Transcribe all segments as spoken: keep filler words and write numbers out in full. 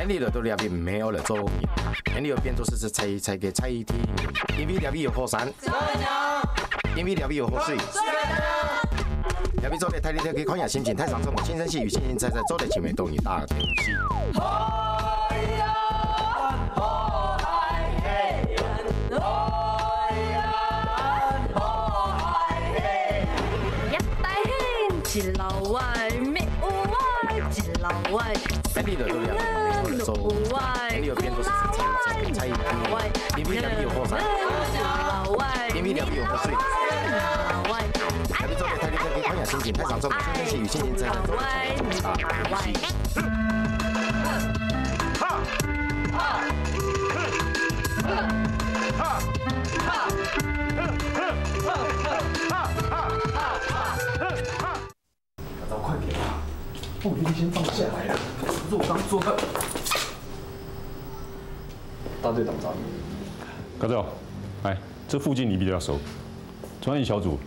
恁樣來到這位毋係愛來做人，恁樣愛變做係在在个在地人，因為這位有火山，因為這位有河水，這位做得大力跳去看下心情，太上眾，輕聲細語，輕輕在在，做得親密動人大東西。一大興，一老歪，咩有歪，一老歪。 哎，你來到了，你來到了，哎，你有變做是菜菜菜，因為兩邊有火山，因為兩邊有火水，兩邊做得太厲害，你看一下心情，太上众，现在是有心情在做大游戏。走快点啊！哦，你先放下来啊！可是我刚做饭。大队长找你。高照，来，这附近你比较熟，专案小组，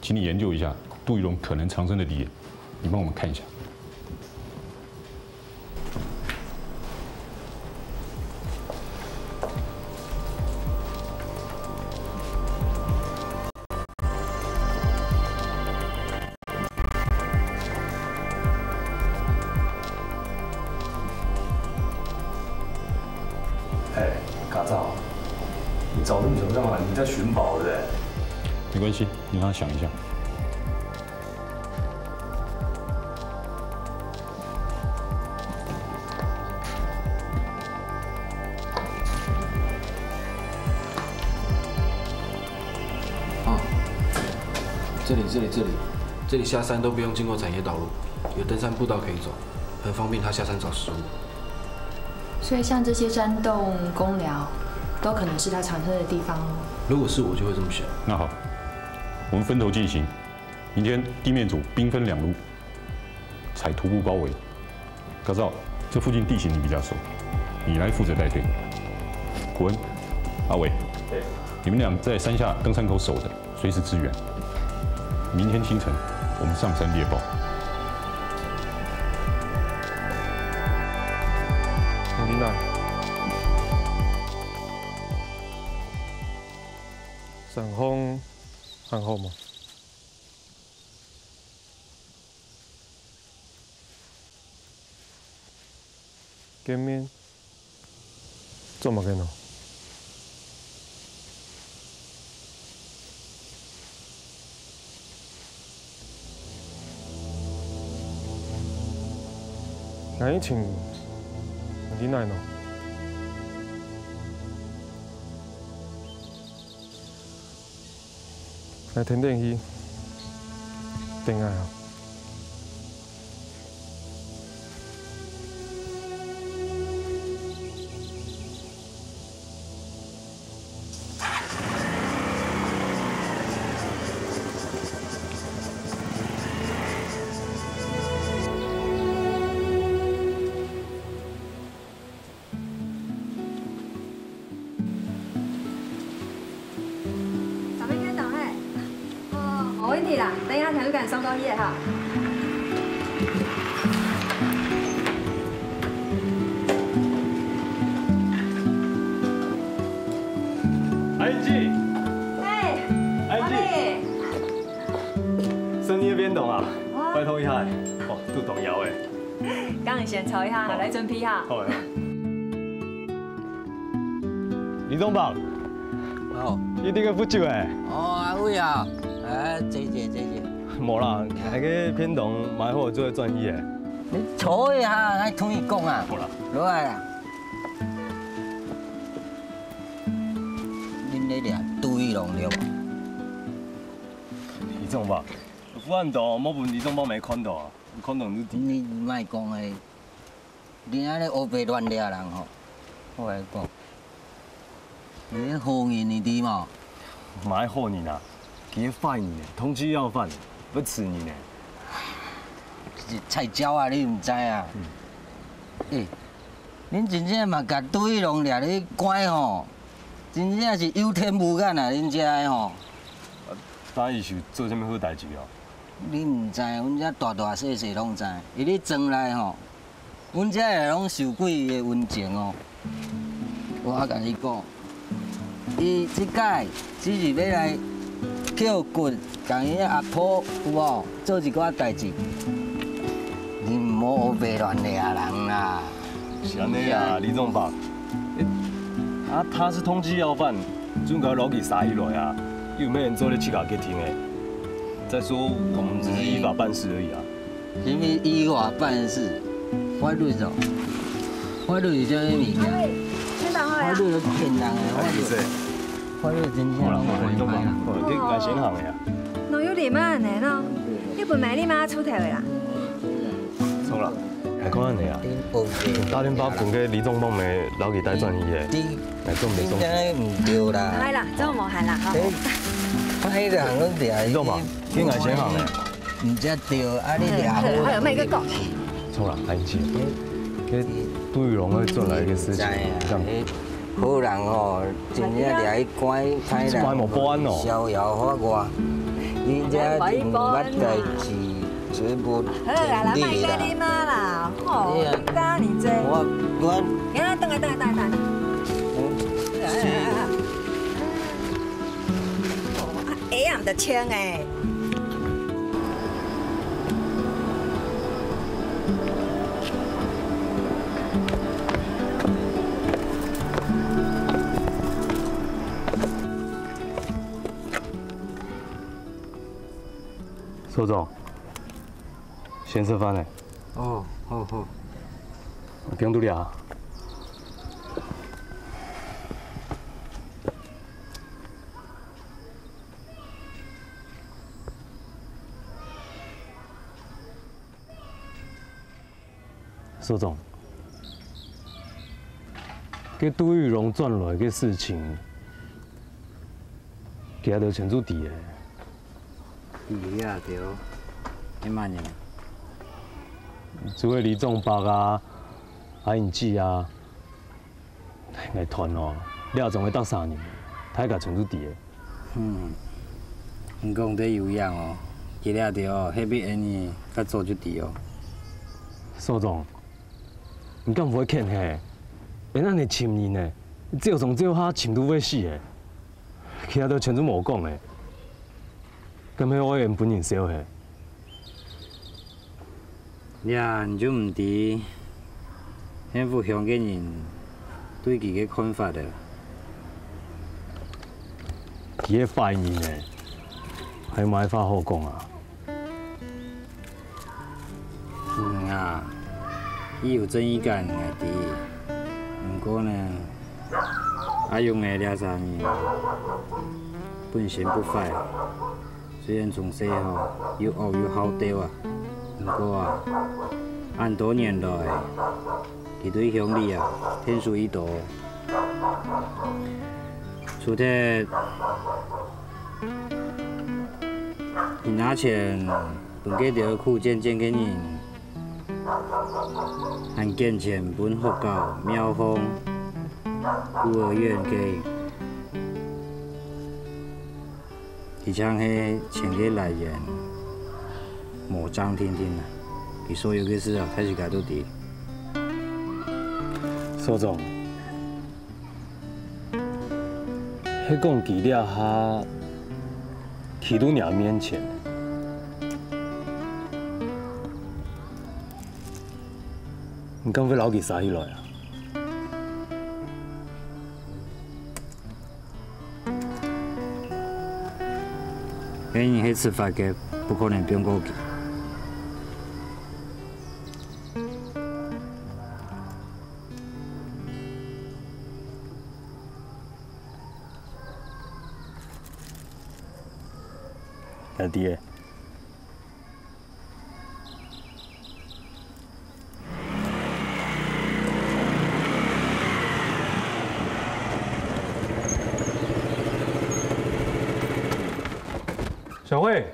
请你研究一下杜一龙可能藏身的地点，你帮我们看一下。 哎，嘎造，你找这么久干嘛？你在寻宝对不对？没关系，你让他想一下。 啊，这里，这里，这里，这里下山都不用经过产业道路，有登山步道可以走，很方便他下山找食物。所以像这些山洞、公寮，都可能是他藏身的地方哦。如果是我，就会这么想。那好，我们分头进行。明天地面组兵分两路，采徒步包围。 嘎造，这附近地形你比较熟，你来负责带队。古恩、阿伟，对。你们俩在山下登山口守着，随时支援。明天清晨，我们上山猎豹。你呢？山风还好吗？ 见面做么个呢？𠊎以前你哪呢？ 来，跈等去，等𠊎啊！ 上面可以等嘿。哦，没问题啦，等一下才会赶上东西哈。阿英姐，哎，阿英姐，阿妹。生日便当啊，哇。拜托一下，哦，都动摇哎。 刚你先坐一下，好。来准备一下。好，好。李总榜，好。一定个不久哎。哦，阿伟啊，哎，谢谢，谢谢。无啦，那个便当买好做转去哎。你坐一下，还同你讲啊。好啦。落来啊。恁咧掠杜一龙对无？李总榜，饭都没分李总榜没看到啊。 你看到你，你莫讲个，你安尼烏白乱掠人吼，我来讲，你个好人你知无？哪个好人啊？佢个坏人呢，通缉要犯，要吃人呢。菜椒啊，你毋知啊？嗯。欸，恁真正嘛甲杜一龙掠咧关吼，真正是有天无眼啊，恁遮个吼。啊，伊是做啥物好代志哦？ 你毋知，阮遮大大細細拢知。伊咧庄內吼，阮遮个攏受過伊个恩情哦。我共你講，伊這擺只是欲來抾骨，共伊阿婆有無做一寡代誌。你毋好烏白亂掠人啦。是按呢啊，李總編。欸，啊，他是通緝要犯，總該摎佢捎起來啊，又毋免做得自家決定欸。再說，我們只是依法辦事而已啊。 啥物依法辦事？法律哦，法律是啥物物件？法律是騙人的，法律，法律真正攏袂歹啦。好啦，你先行的啊。哪有禮貌呢？喏，你本來你媽出頭的啦。錯啦，還講恁樣啊？打電話分个李總編，摎佢帶轉去的，來做毋得送。應該毋對啦。歹啦，這無害啦，吼。欸，歹人攏掠去。李總編，你愛先行的。 毋才對，啊，你掠好。哎喲，莫去講。錯啦，安靜。這杜玉榮會轉來个事情，你知啊，這樣。好人哦，真正掠去關，歹人這擺無保安哦。逍遙法外。你這毋捌代誌，絕無好啦，啦，莫理你啦。你嘛啦，吼，你啊，你知。我，我。等下，等下，等下，等下。嗯，是。哦，啊，鞋也毋得穿欸。 所長，先食飯咧。哦，好，好。放佇這啊。 所長，該杜玉榮轉來个事情，佢兜全部知咧。知啊，對。係麼人？就係李宗伯啊，阿英姊啊， 𠊎斷哦，這總係逐儕人，大家全部知咧。嗯，你講得有影哦，佢這兜哦，係比𠊎等較早就知哦。所長，你敢毋會譴嘿？𠊎等恁樣尋人呢，照上照下尋到會死欸。其他都全部無講欸，敢係愛𠊎等分人笑嘿？ 這你就毋知幸福鄉个人對佢个看法了。佢係壞人欸，還有麼个話好講啊？嗯啊，佢有正義感，𠊎知。毋過呢，阿勇仔這儕人本性不壞。 雖然從細吼又惡又好鬥啊，毋過啊，恁多年來，佢對鄉里啊，𢯭手已多。除忒佢拿錢分該兜苦賤賤个人，還捐錢分學校、廟方、孤兒院个。 佢正係錢个來源，無正定定啊！佢所有个事啊，大自家都知。所長，係講佢這下企到若面前，你敢會摎佢捎起來啊？ 該人係執法个，不可能放過佢。兄弟。 小慧，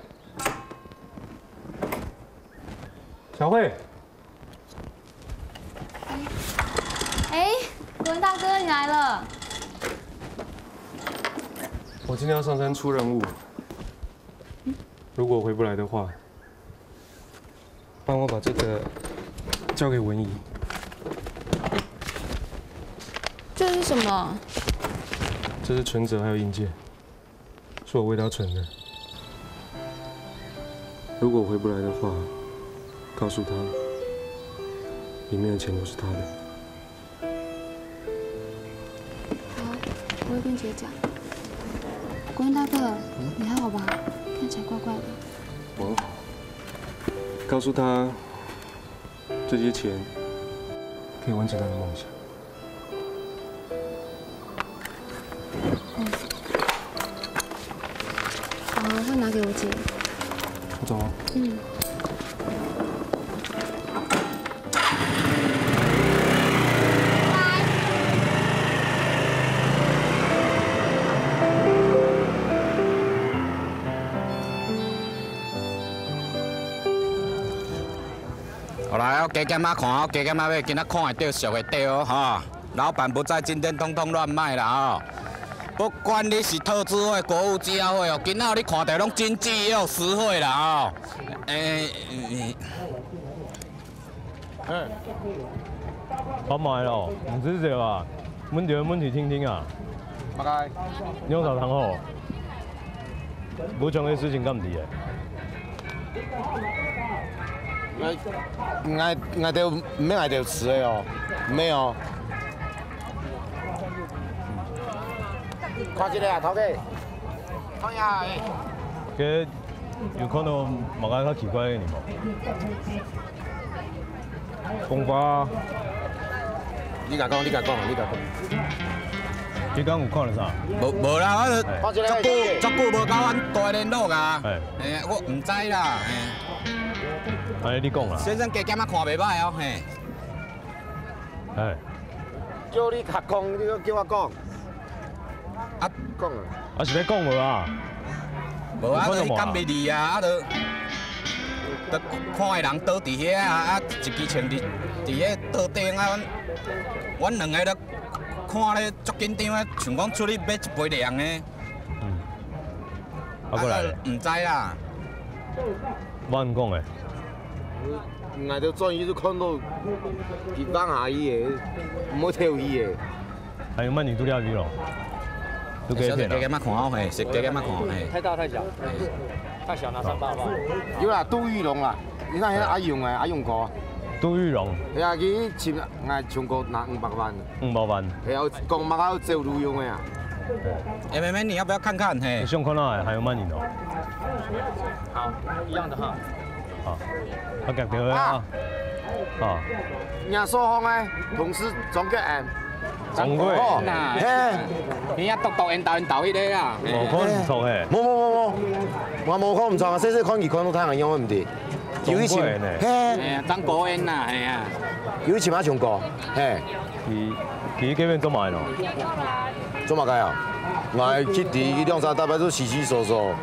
小慧。哎，国文大哥，你来了。我今天要上山出任务，如果回不来的话， 帮我把这个交给文怡。这是什么？这是存折还有印件，是我为他存的。如果回不来的话，告诉他，里面的钱都是他的。好，我会跟姐讲。国文大哥，你还好吧？看起来怪怪的。我很好。告诉他，这些钱可以完成他的梦想。 好，会拿给我姐。我走了。嗯。好啦，加減仔看哦，加減仔買，今仔看會著，俗會著哦，吼。 老闆不在，今天通通亂賣啦吼！不管你是特制貨、國務機要貨哦，今仔日看著攏真機要實貨啦吼！欸，欸，欸，好買咯，毋使笑啊，問題問題聽聽啊。大概。你用啥糖好？ 無像个事情敢毋知个？𠊎，𠊎，𠊎兜毋免𠊎兜食个哦，毋免哦。看一下啊，頭家，看一下欸。該有看著麼个較奇怪个人無？ 講話。你共講，你共講，你共講。你敢有看著啥？無，無啦，我就足久，足久無佮阮大聯絡啊。嘿。嘿，我毋知啦，嘿。按呢你講啦。先生加減仔看袂歹哦，嘿。嘿。叫你共講，你閣叫我講。 啊，講啊。啊是欲講無啊？無啊，有看著無啊？就伊講袂離啊，啊就，就看个人倒佇遐啊，啊一支銃佇，佇彼桌頂啊，阮，阮兩个咧看咧足緊張啊，像講出去買一杯涼的。嗯。啊，過來咧。啊，毋知啦。我按呢講的。𠊎兜轉去就看著佢放下去个，毋好跳去个。 還有鰻魚都料理咯，都可以騙啊。小姐，加減仔看哦，嘿，是加減仔看，嘿。太大太小，太小拿三百塊。有啦，杜玉龍啦，你看那個阿勇欸，阿勇哥。杜玉龍。對啊，佢尋𠊎唱歌拿五百萬。五百萬。對啊，講嘛，還有走路用的啊。欸，妹妹，你要不要看看？嘿。你想看哪，還有鰻魚哦。好，一樣的哈。 啊，啊，夾條啊。啊。啊。若所方个同事張國安。張國安哦，嘿。你也篤篤緣投緣投彼个啊。無看毋著嘿。無，無，無，無。𠊎無看毋著啊，細細看佢看著太陽樣，毋對。有一次，張國安呢？嘿。哎呀，張國安吶，哎呀。有一次嘛唱歌，嘿。佢，佢這邊做麼个咯？做麼个啊？𠊎去第一兩三大擺都稀稀疏疏。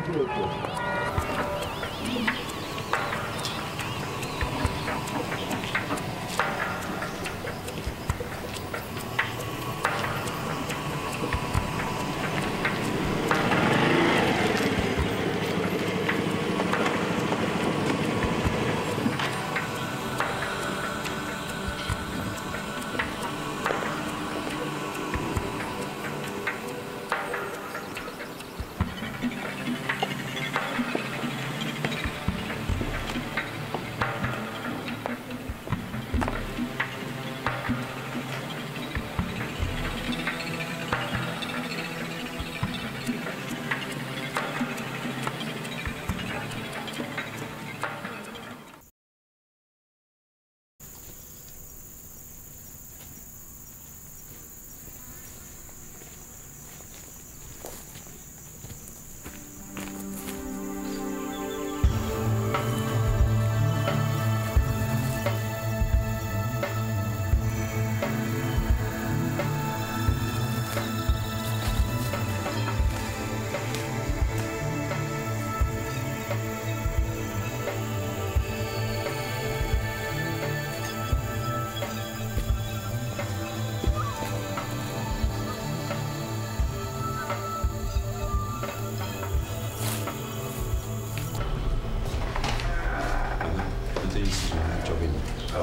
这一次交给你。好。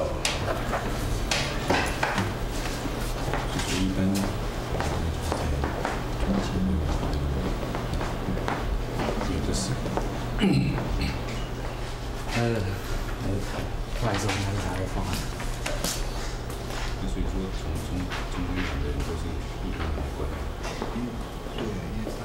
就是一般呃，呃，不好意思，我们来查一下方案。那所以说从，从，从中间来的人都是一般来过来。因为，对，因为他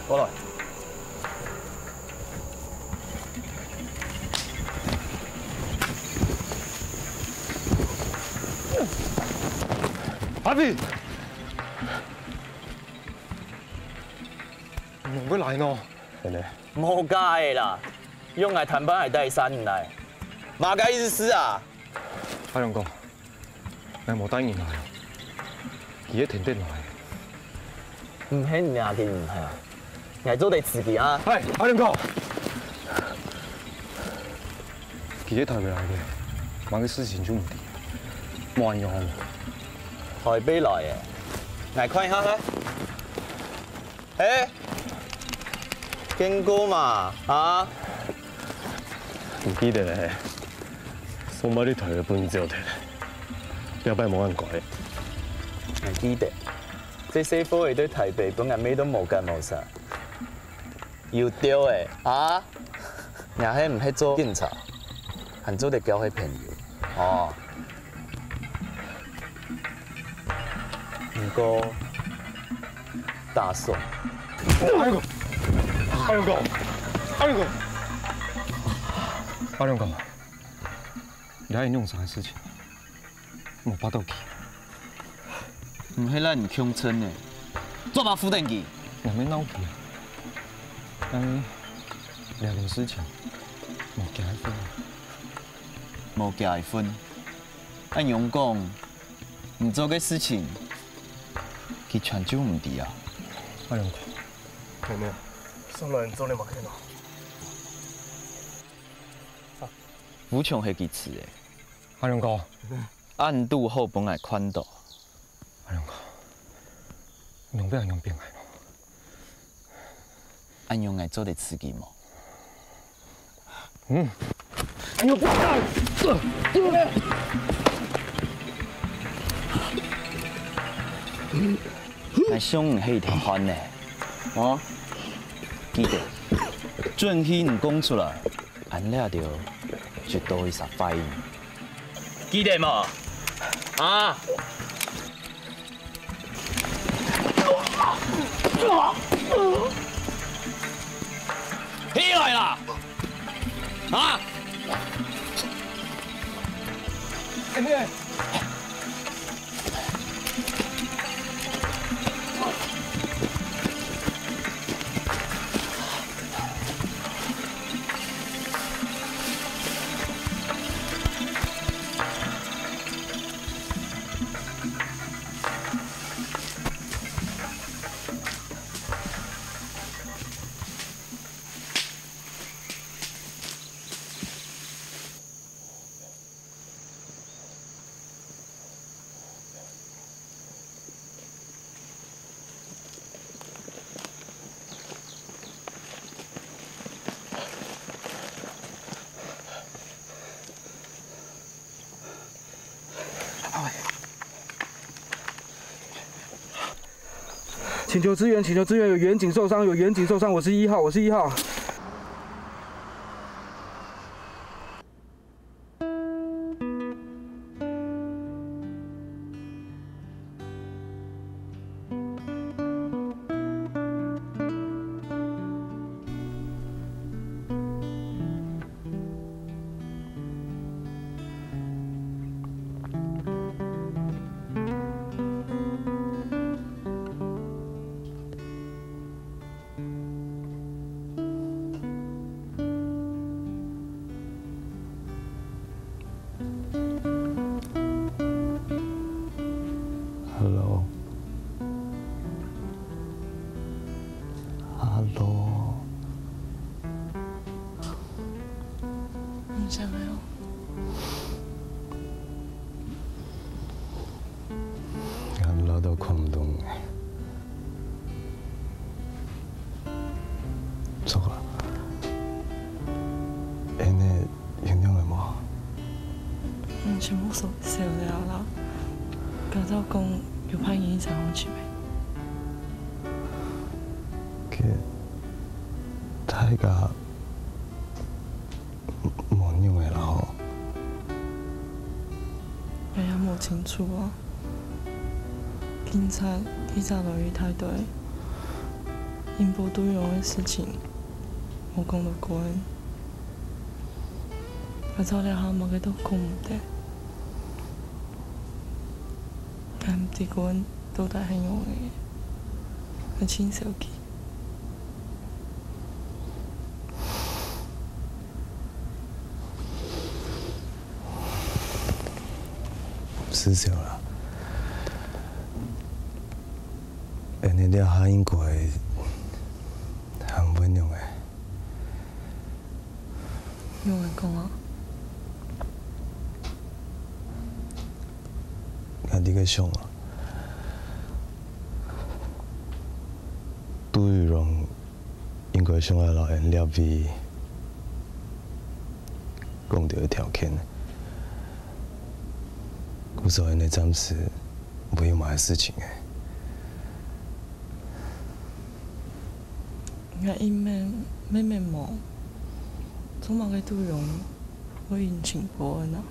過來。阿飛，你會來喏？係呢。無假个啦，用來談判還帶山來，麼个意思啊？阿良哥， 𠊎無帶人來哦，佢係天天來。毋係若个人係啊，𠊎做得辭職啊。哎，阿良哥，佢係台北來个，麼个事情就毋知，無恁樣好無？台北來个，𠊎看一下哈。 嘿，見過嘛，啊？毋記得了嘿，上擺你台北分人走忒了，這擺無恁乖。𠊎記得，這細貨仔對台北分𠊎罵到無結無煞。有兜仔，啊？若係毋係做警察，還做得交係朋友，哦。 毋過，打爽。阿良哥，阿良哥，阿良哥，阿良哥，這係仰般个事情？無辦法去。毋係𠊎毋共情呢，做麼个扶等佢？𠊎毋係鬧佢啊，但這件事情無佢个份啊。無佢个份？恁樣講， 你做个事情，佢全就毋知啊？阿良哥，妹妹，上來做你麼个喏？吳瓊係佢辭个。阿良哥，恁堵好分𠊎看到。阿良哥，你仰會恁樣變𠊎喏？ 恁樣𠊎做得辭職無？嗯，恁樣不行。𠊎想你係條漢呢，哦，記得，準係你講出來，恁這兜就多一儕反應。記得無？啊！ 起來啦！啊！请求支援，请求支援，有远景受伤，有远景受伤，我是一号，我是一号。 Hello。Hello。你想要？俺老到看毋懂。 著啊。恁呢，有用个無？嗯，全部收，收了啦。剛才講有派人一直好奇咩？佢大家無用个啦吼。哎呀，無清楚啊。 警察，警察來一大堆，因為對容个事情，無講到關。𠊎到這下麼个都講毋得。𠊎毋知關到底係仰个，𠊎盡受氣。 毋使愁啦。恁呢這下應該還會用个。用个講啊？𠊎在該想啊，對容 應該想愛摎𠊎這位講到个條件，故所𠊎暫時無有麼个事情个。𠊎一面，面面無，做麼个對容會引起報恩啊？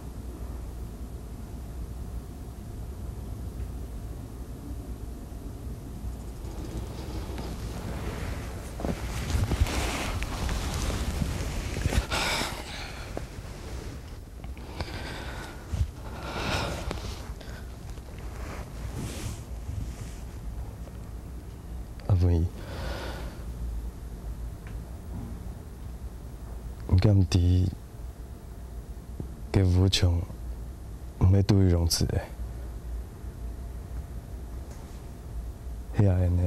阿文姨，你敢知 該屋像毋係對容住个，係阿恩个。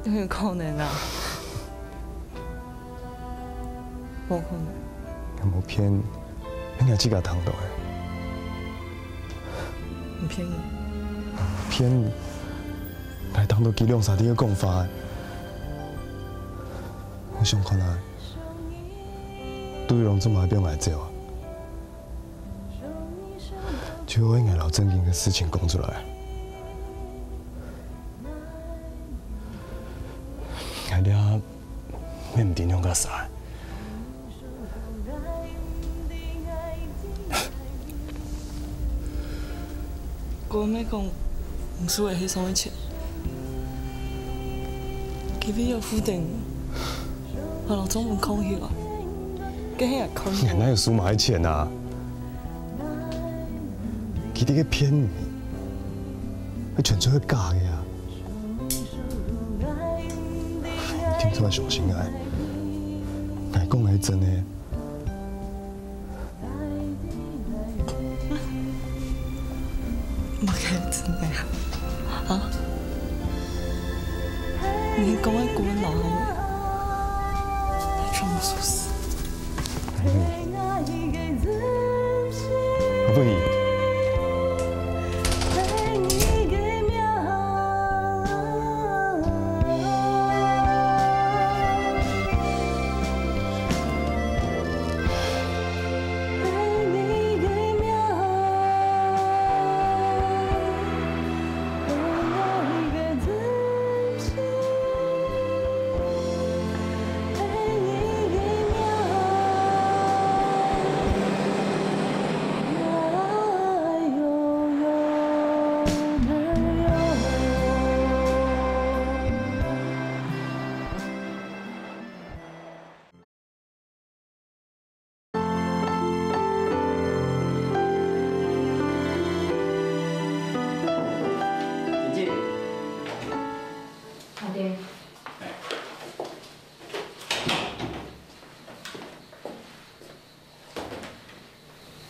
哪有可能啊？無可能。𠊎無騙你，係𠊎自家聽到个。你騙你？騙你？𠊎聽到佢兩儕个講法个。 你想看啊，對容做麼个放𠊎走啊？就因為𠊎摎正經个事情講出來。𠊎這也毋知仰結煞。 𠊎毋係講毋使个係上个錢，佢為了負擔，𠊎摎莊文囥起來，該係𠊎看。𠊎哪有使麼个錢啊？佢兜个騙你，該全部係假个啊！你聽出來相信𠊎，𠊎講个係真个。 麼个真个啊？啊？你講个古文老人，全部屬實。阿文姨。阿文姨。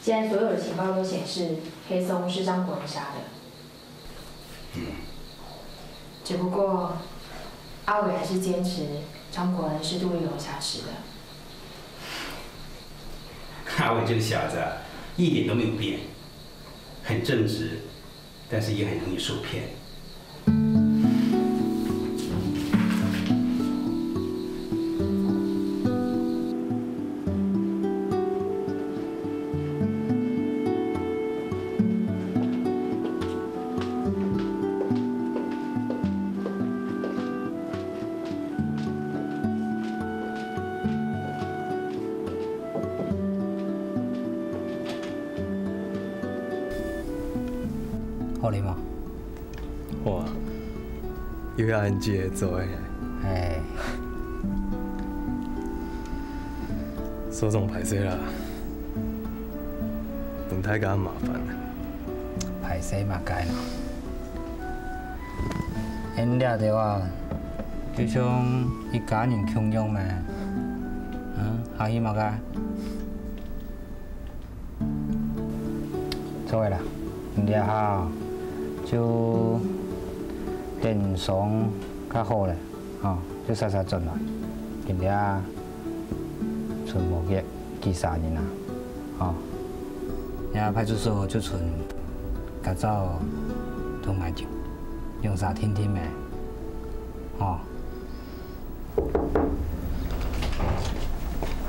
现在所有的情报都显示黑松是张国恩杀的。嗯。只不过阿伟还是坚持张国恩是杜玉荣杀死的。阿伟这个小子啊，一点都没有变，很正直，但是也很容易受骗。好啉無？好啊，又係恁姊做个。哎。所長歹勢啦，分大家麻煩。歹勢嘛該啦。恁這兜啊，就像一家人共樣嘛。嗯，好去嘛該。 做个啦，你這下就等傷較好咧，吼，就煞煞轉來。今日啊，賰無幾幾儕人啊，吼，這派出所就賰甲照同埋就用儕定定咩，吼。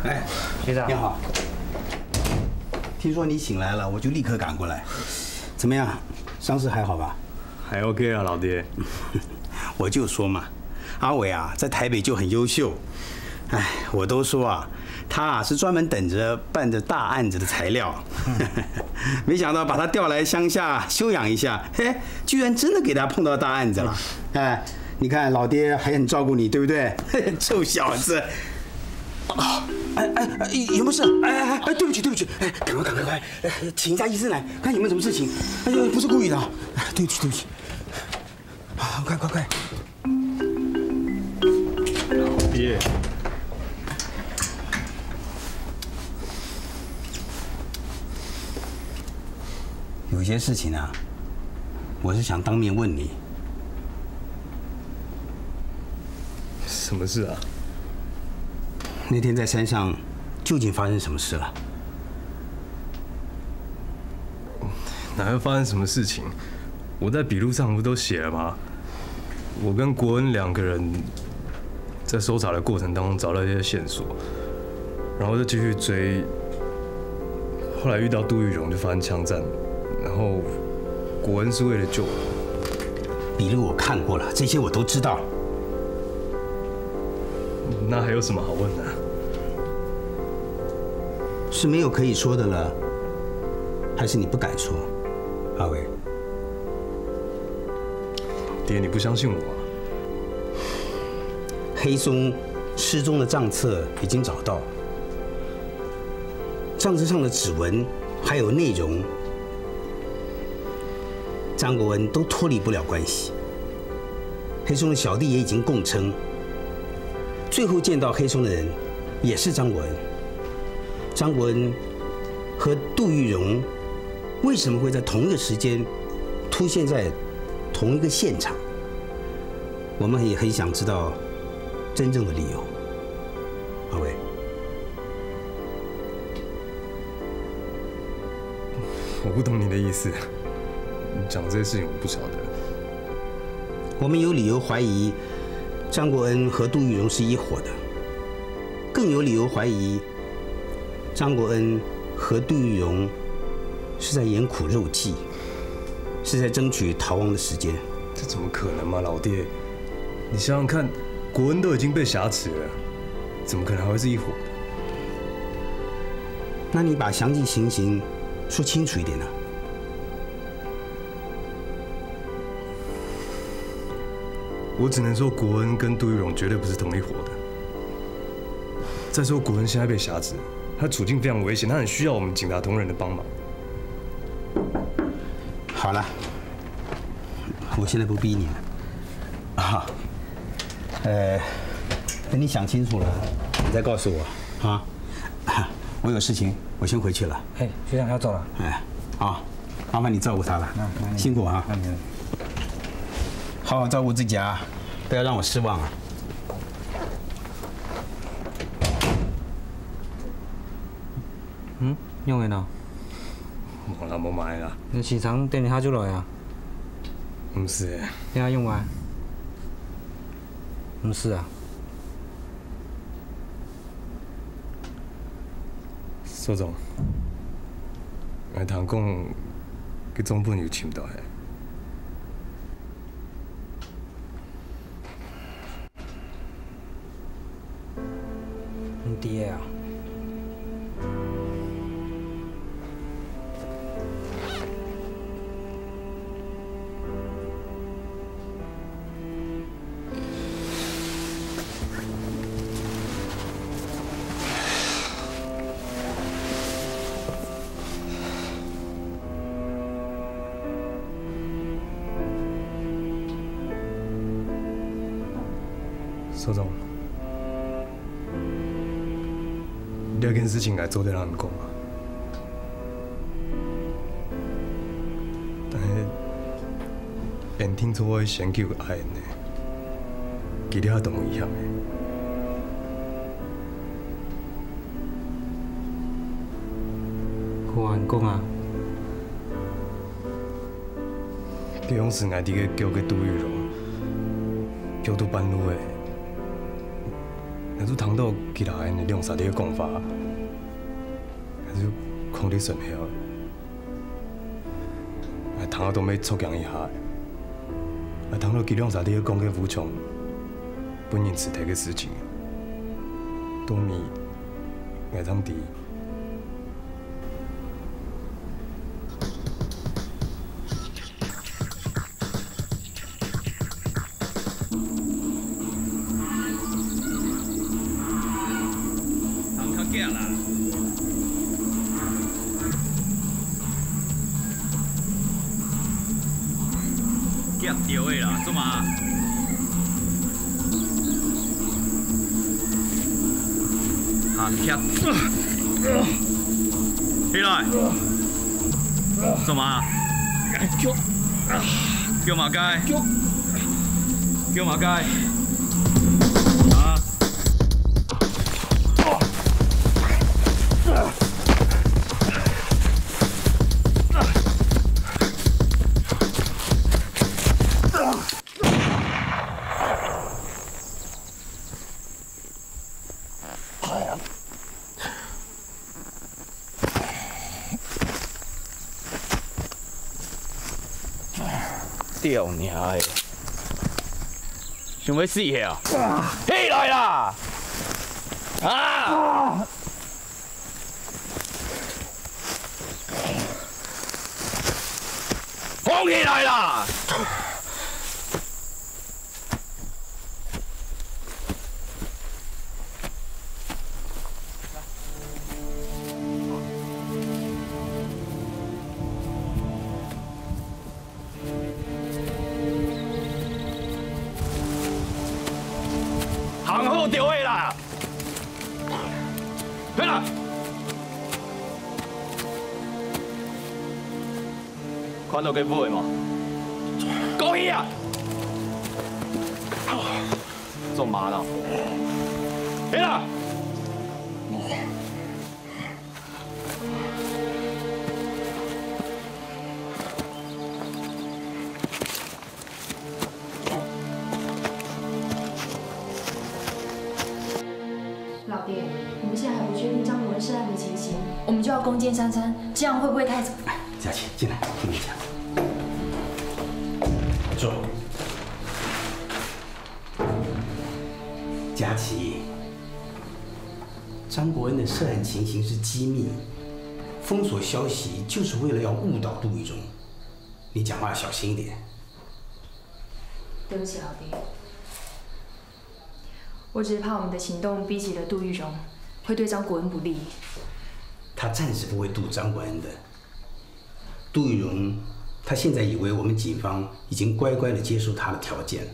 哎，局长，你好。听说你醒来了，我就立刻赶过来。怎么样，伤势还好吧？还 OK 啊，老爹。我就说嘛，阿伟啊，在台北就很优秀。哎，我都说啊，他啊是专门等着办着大案子的材料。没想到把他调来乡下休养一下，嘿，居然真的给他碰到大案子了。哎，你看老爹还很照顾你，对不对？臭小子！啊，哎哎哎，有没有事？哎哎哎，对不起对不起，哎，赶快赶快快，哎，请一下医生来看有没有什么事情。哎呦，不是故意的啊，哎，对不起对不起。啊，快快快！爹，有些事情啊，我是想当面问你。什么事啊？那天在山上究竟发生什么事了？哪会发生什么事情？我在笔录上不都写了吗？我跟国恩两个人在搜查的过程当中找到一些线索，然后就继续追。后来遇到杜玉荣，就发生枪战，然后国恩是为了救我。笔录我看过了，这些我都知道。那还有什么好问的？是没有可以说的了，还是你不敢说，阿伟？爹，你不相信我啊？黑松失踪的账册已经找到，账册上的指纹还有内容，张国恩都脱离不了关系。黑松的小弟也已经供称，最后见到黑松的人也是张国恩。张国恩和杜玉荣为什么会在同一个时间出现在同一个现场？我们也很想知道真正的理由。阿伟，我不懂你的意思，你讲这些事情我不晓得。我们有理由怀疑张国恩和杜玉荣是一伙的，更有理由怀疑张国恩和杜玉荣是在演苦肉计，是在争取逃亡的时间。这怎么可能嘛，老爹？你想想看，国恩都已经被挟持了，怎么可能还会是一伙？那你把详细情形说清楚一点呢？我只能说，国恩跟杜玉荣绝对不是同一伙的。再说，国恩现在被挟持，他处境非常危险，他很需要我们警察同仁的帮忙。好了，我现在不逼你了。啊，呃，等你想清楚了，你再告诉我啊。我有事情，我先回去了。嘿，学长要走了。哎，好，麻烦你照顾他了，那那你辛苦啊。那你好好照顾自己啊，不要让我失望啊。嗯，用的呢？无啦，无买啦。那市场等一下就来啊。毋是。等下用完。毋是啊。所长，𠊎听讲，佢總本有尋到个。 毋知个啊。所长，這件事情𠊎做得摎你講啊。但係，𫣆定著愛先救阿英呢，佢這下當危險个。好啊，你講啊。 該央時𠊎在該救个杜玉榮，救到半路仔，𠊎就聽到佢摎𫣆兩儕在該講話，𠊎就囥在脣後仔，𠊎聽到都會著驚一下仔。𠊎聽到佢兩儕在該講个吳瓊分人㓾忒个事情，到尾𠊎正知。 行較遽啦！遽著个啦，做麼？行遽。 起來！做麼？救！救麼个？救！救麼个？啊！ 吊娘个，想欲死係啊？起來啦！啊！放起來啦！ 行好著个啦！起來！看到該物个無？講去啊！做麼啦？起來！ 老爹，我们现在还不确定张国恩涉案的情形，我们就要弓箭三餐，这样会不会太早？哎，佳琪，进来，听我讲。坐。佳琪，张国恩的涉案情形是机密，封锁消息就是为了要误导杜玉荣。你讲话小心一点。对不起，老爹。 我只是怕我们的行动逼急了杜玉荣，会对张国恩不利。他暂时不会渡张国恩的。杜玉荣他现在以为我们警方已经乖乖的接受他的条件，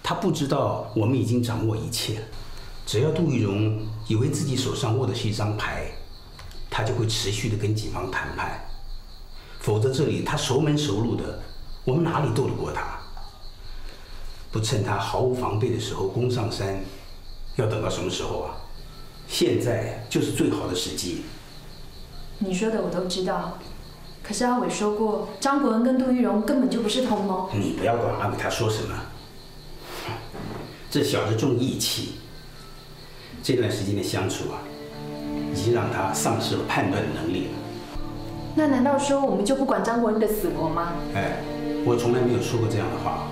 他不知道我们已经掌握一切。只要杜玉荣以为自己手上握的是一张牌，他就会持续的跟警方谈判，否则这里他熟门熟路的，我们哪里斗得过他？不趁他毫无防备的时候攻上山，要等到什么时候啊？现在就是最好的时机。你说的我都知道，可是阿伟说过，张国恩跟杜玉荣根本就不是同谋。你不要管阿伟他说什么，这小子重义气。这段时间的相处啊，已经让他丧失了判断的能力了。那难道说我们就不管张国恩的死活吗？哎，我从来没有说过这样的话。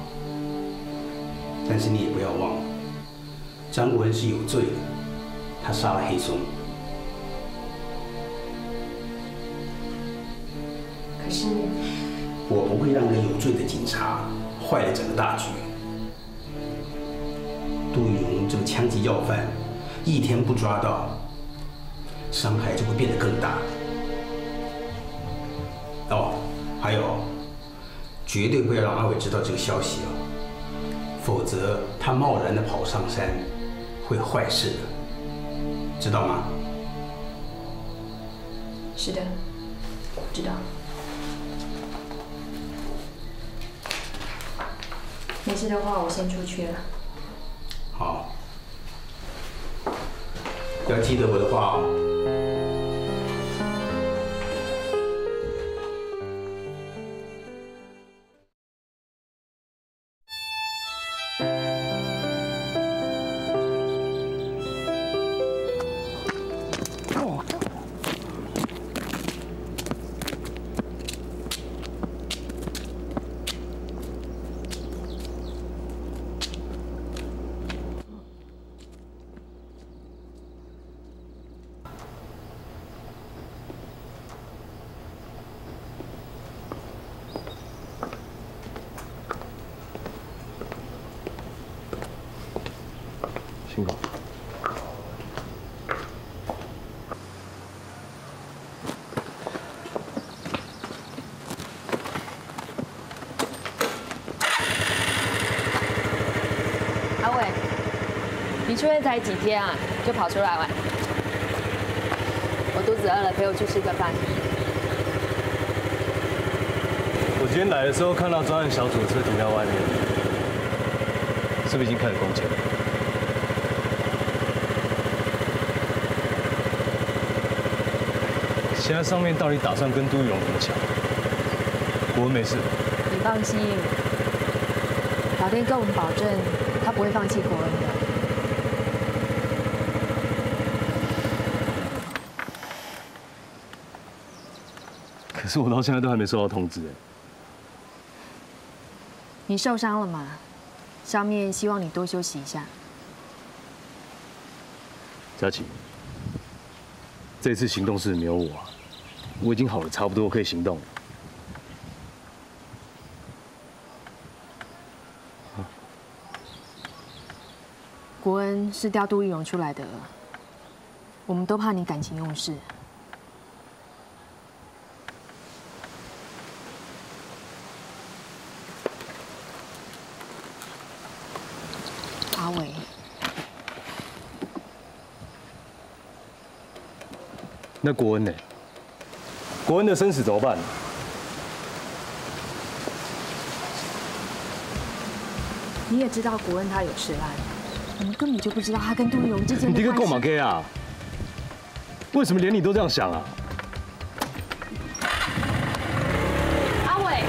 但是你也不要忘了，张国恩是有罪的，他杀了黑松。可是我不会让一个有罪的警察坏了整个大局。杜玉荣这个枪击要犯，一天不抓到，伤害就会变得更大。哦，还有，绝对不要让阿伟知道这个消息哦，否则他贸然的跑上山会坏事的，知道吗？是的，知道。没事的话，我先出去了。好，要记得我的话哦。阿伟，你出院才几天啊，就跑出来玩？我肚子饿了，陪我去吃个饭。我今天来的时候看到专案小组的车停在外面，是不是已经开始攻坚？现在上面到底打算跟杜玉荣怎么抢？国文没事。你放心，老爹跟我们保证，他不会放弃国恩的。可是我到现在都还没收到通知哎。你受伤了吗？上面希望你多休息一下。佳琪，这次行动是没有我，我已经好的差不多可以行动了。国恩是调杜玉荣出来的，我们都怕你感情用事。阿伟，那国恩呢？国恩的生死怎么办？你也知道国恩他有涉案，我们根本就不知道他跟杜玉荣之间的关系。你这个够马 gay 啊！为什么连你都这样想啊？阿伟。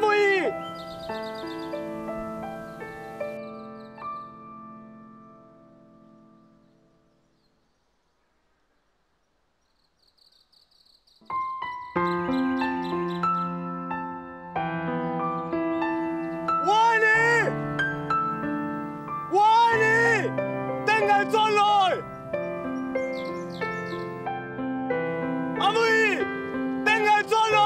妹！ 我愛你！我愛你！等𠊎轉來！阿妹，等𠊎轉來！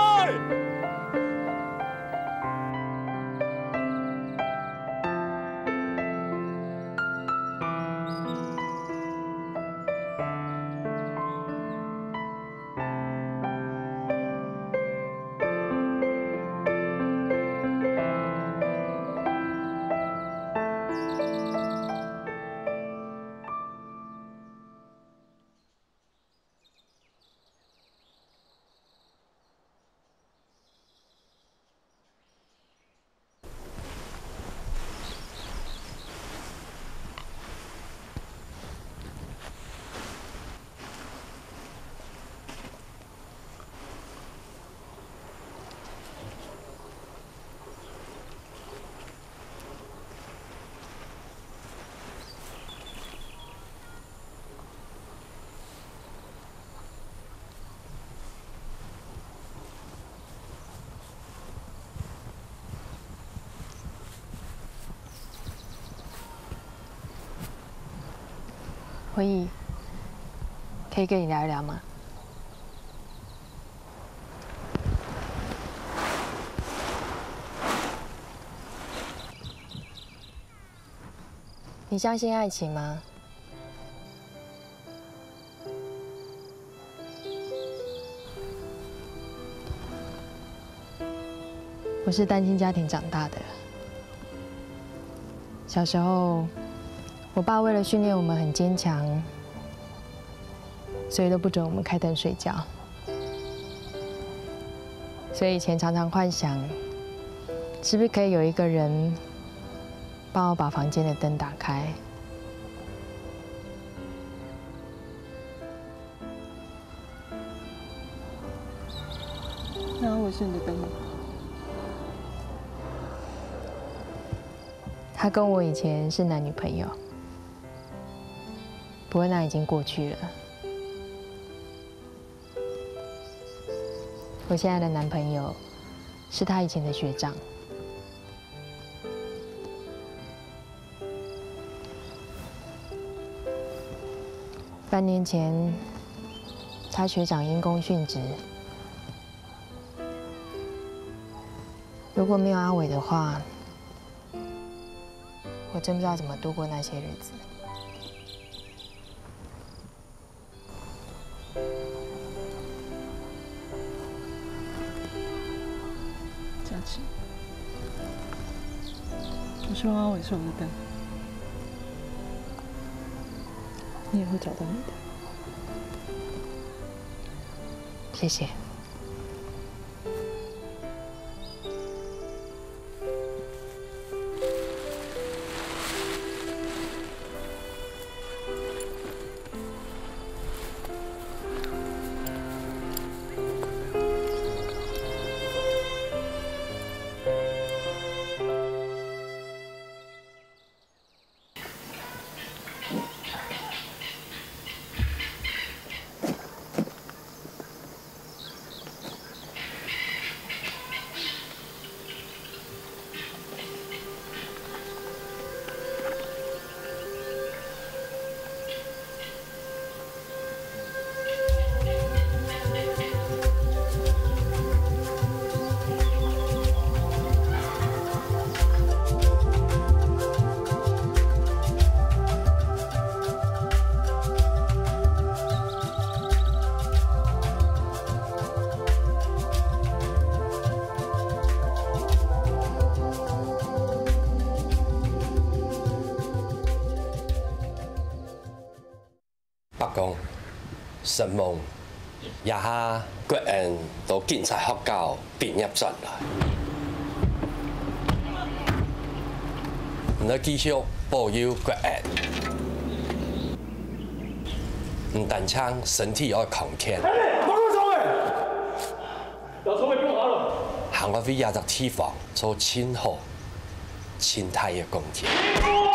慧仪，可以跟你聊一聊吗？你相信爱情吗？ 我是单亲家庭长大的。小时候，我爸为了训练我们很坚强，所以都不准我们开灯睡觉。所以以前常常幻想，是不是可以有一个人帮我把房间的灯打开？ 那我是你的灯吗？他跟我以前是男女朋友，不过那已经过去了。我现在的男朋友是他以前的学长。 半年前，他学长因公殉职。如果没有阿伟的话，我真不知道怎么度过那些日子。 佳琪，我希望阿伟是我的灯，你也会找到你的。谢谢。 伯公、承蒙，這下國恩在警察學校畢業轉來。你愛繼續保佑國恩，毋單淨身體愛康健，莫亂講話！老師，我不用好了。𠊎為這隻地方做盡好、盡大个貢獻。